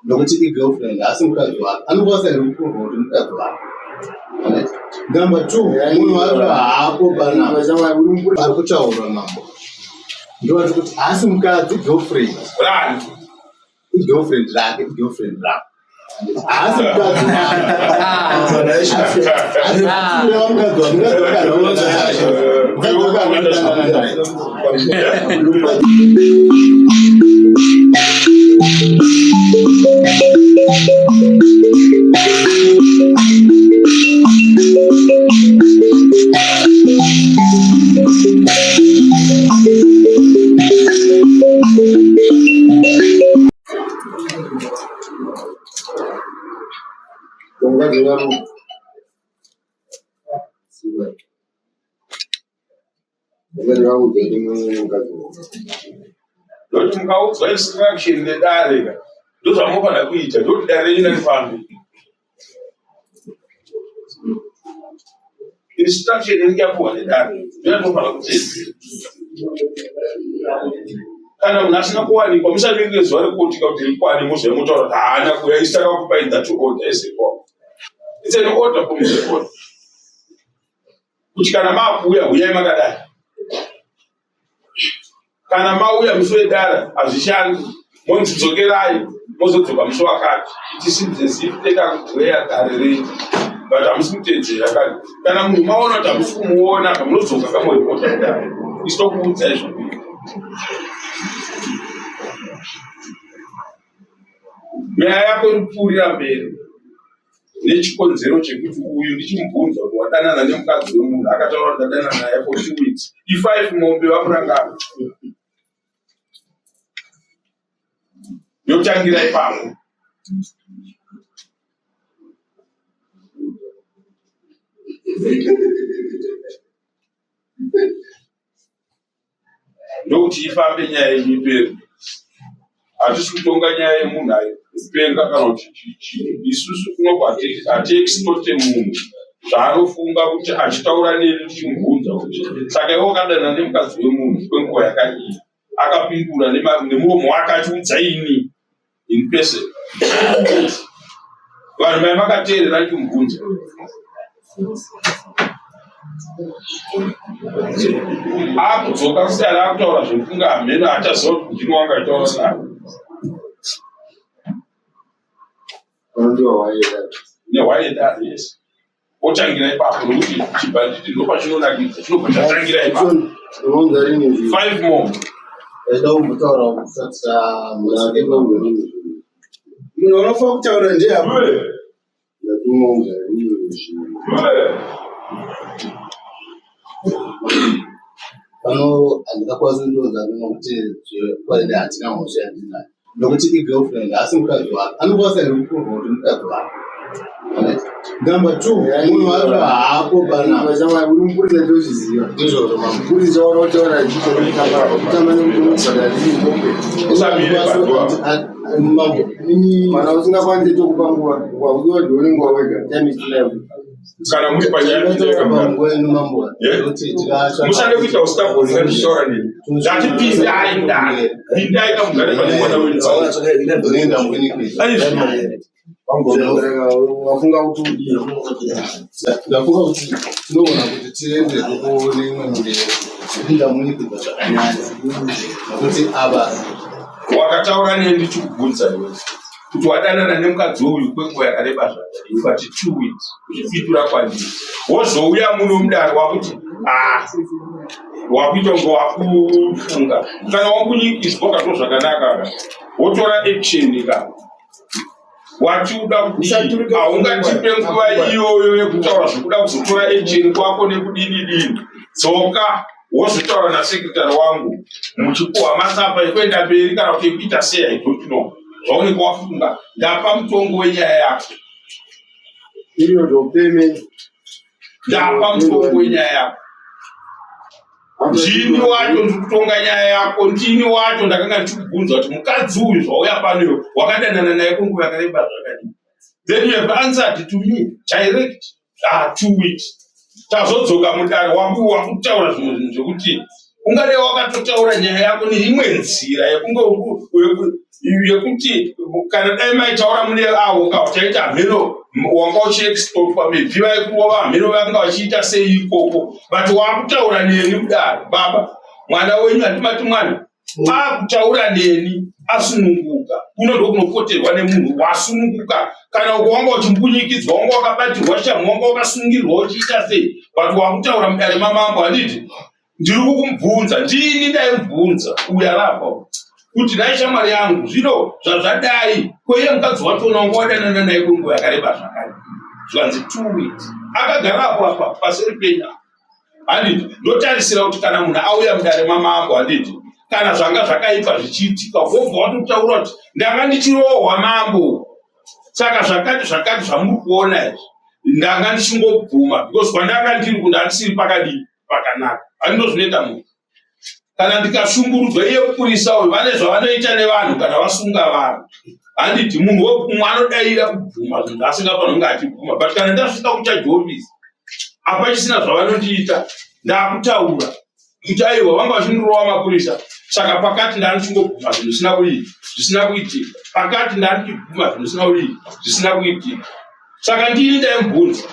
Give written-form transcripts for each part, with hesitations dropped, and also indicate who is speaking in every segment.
Speaker 1: Nokuti igirlfriend haasi mukadzi wake. Anokwanisa here kuprova kuti mukadzi wake? Number two, munhu wacho haapo panapa. Ari kutaura mambo. Ndovati kuti haasi mukadzi girlfriend.
Speaker 2: Right.
Speaker 1: Igirlfriend rake, igirlfriend rake. Haasi mukadzi wake. Haasi mukadzi wake. Mukadzi wake anodanana. Mukadzi wake anodanana naye.
Speaker 2: Ndokuti mukaudzwa instruction nedare ka ndozvamunofanira kuita ndokuti dare renyu rifambe. Instruction inenge yapuwa nedare ndoyatinofanira kuteedzera. Kana munhu asina kuwanikwa musamirire zuva rekuotika kuti rikwane mozouya motaura kuti haana kuuya isu takakupai that order as a court. It's an order from the court. Kuti kana maakuuya huyai makadai. Kana mauya musi wedara hazvishandi monzi dzokerai mozodzoka musi wakati. It seems as if tetakureya dare renyu but hamusi kuteedzera kani. Kana munhu maona kuti hamusi kumuona apa munodzoka kamoripota kudare. Isu tokuudzai zvekuita. Nyaya yako iri kupfuurira mberi nechikonzero chekuti uyu ndichimubvunza kuti wadanana nemukadzi wemunhu akataura kuti ndadanana naye for 2 weeks i5 mombe vamurangano yotangira ipapo. Ndokuti ifambe nyaya yenyu ipere. Hatisi kutonga nyaya yemunhu aipenga kana kuti chii. Isusu kunoku hatiextorte munhu zvaanofunga kuti achitaura neni tichimubvunza kuti saka iwe wakadana nemukadzi wemunhu kwenguva yakadii, akapindura nemuromo wake achiudza ini in person. Vanhu mai makateerera ndichimubvunza. Akudzoka kudare akutaura zvekufunga hameno achaziva kuti ndini wanga aitaura naye. Nehwaida yes. Otangira ipapo nokuti chibhanditi ndopachinonakidza chinobva chatangira ipapo. 5 more.
Speaker 1: Ndaida kumbotaura kusati munhu unofanira kutaura ndiye apo. Pano handingakwanisi kundiudza nokuti zvekwadi hatina mhosva yandinayo nokuti igirlfriend haasi mukadzi wake. Anokwanisa here kuprova kuti mukadzi wake? Number two, munhu wacho haapo panapa.
Speaker 3: Uri mupurisa tozviziva.
Speaker 1: Ndizvozvo mama.
Speaker 3: Mupurisa wakautaura kutamba nekuti unobhadhara mombe.
Speaker 2: Usamire padhuwa.
Speaker 1: Mambo, ini
Speaker 3: Kana usingakwanisi tokupa nguva, wakudiwa dhione nguva wega. Time is life.
Speaker 2: Kana muri panyaya
Speaker 1: ndinotaura panguva ino mambo.
Speaker 2: Yeah.
Speaker 1: Nokuti tikasha
Speaker 2: Musade kuita usitagoni ngatichitaura neni. Ndati pindai mudare. Pindai kamugare pane mwana wenyu.
Speaker 1: Ndinoenda muinikwiza.
Speaker 3: Wafunga kuti udii?
Speaker 1: Ndafunga kuti tinogona kuti tiende kune imwe mberi kupinda muinikwiza zvakanyanya nokuti ava
Speaker 2: Wakataura neni ndichikubvunza iwe kuti wadanana nemukadzi uyu kwenguva yakareba zvakadii, ukati 2 weeks uchipindura kwandiri. Wozouya muno mudare wakuti ah wakuita kunge wakufunga. Kana wakunyikiswa ukatwa zvakanaka ka wotora action ka. Wati uda kudii? Haungatipe nguva iyoyo yekutaura zvekuda kuzotora action kwako nekudini dini. Dzoka wozotaura nasekretary wangu muchipuwa matsamba ekuenda mberi kana kuti ekuita sei, I don't know zvaunenge wafunga. Ndapa mutongo wenyaya yako.
Speaker 3: Period of payment.
Speaker 2: Ndapa mutongo wenyaya yako. Ndini wacho ndiri kutonga nyaya yako. Ndini wacho ndakanga ndichikubvunza kuti mukadzi uyu zvauya pano iwe wakadanana naye kwenguva yakareba zvakadii. Then you have answered to me direct. 2 weeks. Tazodzoka mudare wakutaura zvimwe zvinhu zvekuti Ungadai wakatotaura nyaya yako neimwe nzira yekunge yekuti kana dai maitaura mune avo ka uchaita hameno wanga uchiexportwa maybe vaikuva hameno vanga vachiita sei ikoko but wakutaura neni kudaro baba mwana wenyu handimati mwana akutaura neni asununguka kuno ndokunopoterwa nemunhu wasununguka kana uko wanga uchimbunyikidzwa wanga wakabatirwa shamhu wanga wakasungirwa uchiita sei but wakutaura mudare mamambo handiti ndiri kukumubvunza ndini ndaimubvunza uyu arapa kuti dai shamwari yangu zvino zvazvadai koiye mukadzi wachona wanga wadanana naye kwenguva yakareba zvakare zvikanzi 2 weeks akagara apo apa paseri penya handiti ndotarisira kuti kana munhu auya mudare mamambo handiti kana zvanga zvakaipa zvichiitika wobva watotaura kuti ndanga ndichirohwa mambo saka zvakati zvakati zvamuri kuona izvi ndanga ndichingobvuma because kwandanga ndiri kunda handisiri pakadii pakanaka handindo zvinoita munhu kana ndikashungurudzwa iye mupurisa uyu vane zvavanoita nevanhu kana vasunga vanhu handiti munhu umwe anodaira kubvuma zvinhu zvaasingafani kunge achibvuma but kana ndasvika kucharge office hapachisina zvavanondiita ndakutaura kuti aiwa vanga vachindirova mapurisa saka pakati ndandichingobvuma zvinhu zvisina kuii zvisina kuitika pakati ndandichibvuma zvinhu zvisina kuii zvisina kuitika saka ndini ndaimubvunza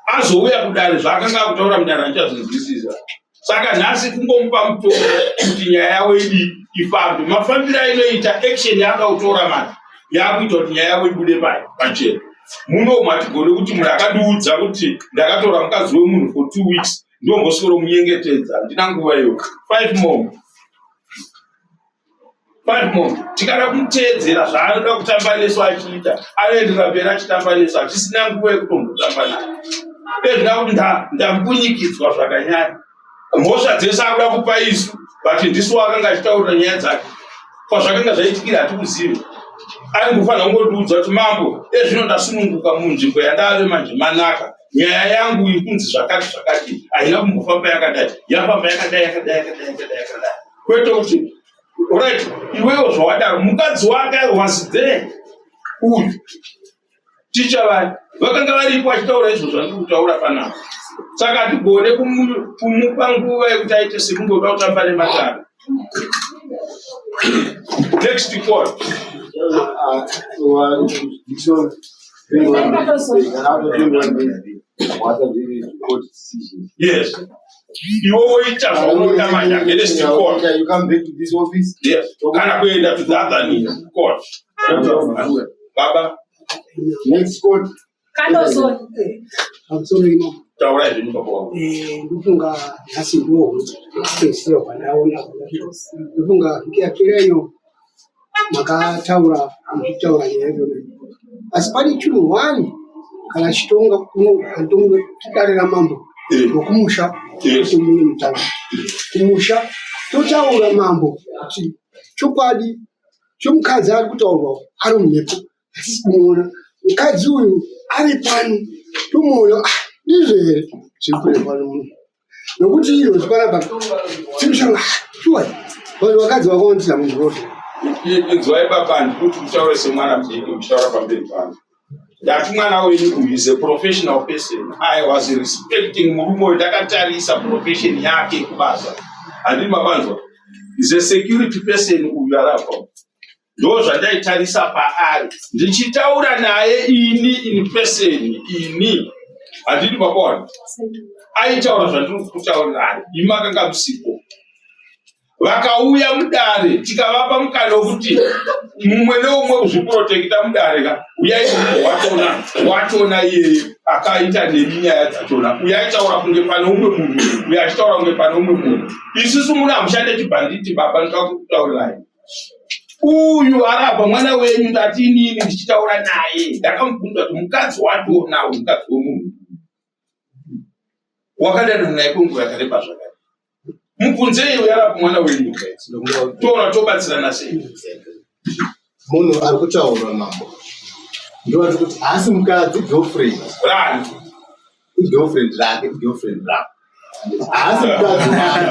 Speaker 2: azouya kudare zvaakanga akutaura mudare andichazvinzwisisa saka nhasi kungomupa mutongo kuti nyaya yavo idii ifambe mafambiro ainoita action yaanoda kutora manje yakuita kuti nyaya yavo ibude pai pachena muno hatigone kuti munhu akandiudza kuti ndakatora mukadzi wemunhu for 2 weeks ndomboswero munyengetedza handina nguva iyo 5 more 5 more tikada kumuteedzera zvaanoda kutamba nesu achiita anoenderera mberi achitamba nesu hatisina nguva yekutombotamba naye ezvina kuti ndambunyikidzwa zvakanyanya mhosva dzese akuda kupa isu but ndisu akanga achitaurira nyaya dzake kwazvakanga zvaitikira hatikuzivi aingofanira kungotiudza kuti mambo ezvino ndasununguka munzvimbo yandave manje manaka nyaya yangu iri kunzi zvakati zvakati haina kumbofamba yakadai yafamba yakadai yakadai yakadai yakadai yakadai kwete kuti right iwewo zvawadaro mukadzi wake was there uyu ticha vari vakanga varipo achitaura izvo zvandiri kutaura panapa saka hatigone kumupa nguva yekuti aite sekunge uda kutamba nematare next call.
Speaker 3: Dixon, 21 days. And after 21 days, what are the court decision?
Speaker 2: Yes iwe woita zvaunoda manje against court.
Speaker 3: You come back to this office.
Speaker 2: Yes kana kuenda to the other court baba.
Speaker 3: Next court.
Speaker 4: Kandozoni.
Speaker 5: Pamusoro ino.
Speaker 2: Taurai zvenyu baba wangu.
Speaker 5: Ndofunga nhasi ndiwo kupedzisira kwandaona. Ndofunga vhiki yapera iyo makataura muchitaura nyaya iyona, asi pane chinhu one kana chitonga kuno handitonge dare ramambo rokumusha kuti mune mutauro kumusha totaura mambo kuti chokwadi chomukadzi ari kutaurwa ari mumhepo hatisi kumuona mukadzi uyu ari pano tomuona. Ah, ndizvo here zviri kure pano muno nokuti izvozvi panapa tinoshanga shuwa vanhu vakadzi vakawandisa mudhorobha.
Speaker 2: Inzwai baba, handikuti utaure semwana mudiki uchitaura pamberi pangu. Ndati mwana wenyu uyu is a professional person. I was respecting murume uyu ndakatarisa profession yake kubasa handini mabanzwa is a security person uyu arapa ndo zvandaitarisa paari ndichitaura naye ini in person ini handini mabaona aitaura zvandiri kutaurirai imi makanga musipo. Vakauya mudare tikavapa mukana wekuti mumwe neumwe kuzviprotekita mudare ka uyai wachona wachona iyeye akaita nemi nyaya dzachona uyo aitaura kunge pane umwe munhu uyo achitaura kunge pane umwe munhu. Isusu muno hamushande chibhanditi baba ndoda kukutaurirai uyu arabva mwana wenyu ndati inini ndichitaura naye ndakamubvunza kuti mukadzi wacho uyu mukadzi wemunhu wakadana naye kwenguva yakareba zvakadai mubvunzei uyo arabva mwana wenyu toona tobatsirana sei.
Speaker 1: Munhu ari kutaurwa mambo ndowati kuti haasi mukadzi girlfriend.
Speaker 2: Rani?
Speaker 1: Igirlfriend rake igirlfriend rake haasi mukadzi wake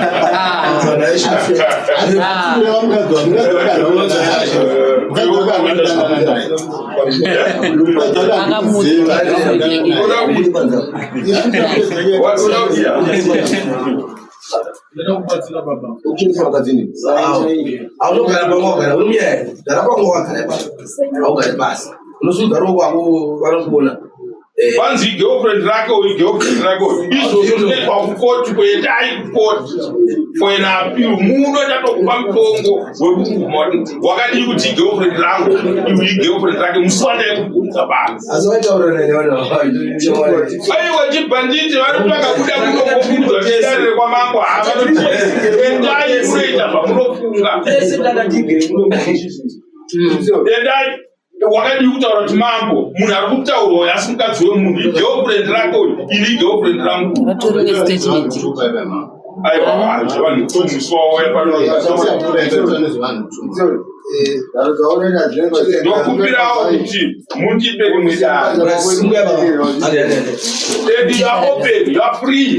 Speaker 1: mukadzi wake mukadzi wake anodanana naye mukadzi wake handikuziva.
Speaker 4: Uchinisa mukadzini. Haunogara pamwe wagara uri munyaya. Gara pamwe wagara ipapo. Haugare pasi. Unosudza ruoko rwako vanokuona.
Speaker 2: Kwanzi girlfriend rake uyu, girlfriend rake uyu. Izvozvo zvinoitwa kukoti, kuendai kukoti for an appeal. Muno tatokupa mutongo wekuguma kuti wakadii kuti girlfriend rangu uyu, igirlfriend rake, musi wandaikubvunza basi.
Speaker 4: Asi vaitaura nene vanhu.
Speaker 2: Aiwa, chibhanditi vari vakabuda muno dare kwamambo, havanoti endai munoita zvamunofunga. Endai. Wakadii kutaura kuti mambo, munhu ari kutaurwa asi mukadzi wemunhu, igirlfriend rake uyu, ini igirlfriend rangu?
Speaker 6: Vatori nestatement.
Speaker 2: Aiwa, zvevanhu musi wauya pano. Ndokumbirawo kuti mundipe rimwe dare.
Speaker 4: Simuya baba.
Speaker 2: And you are open, you are free.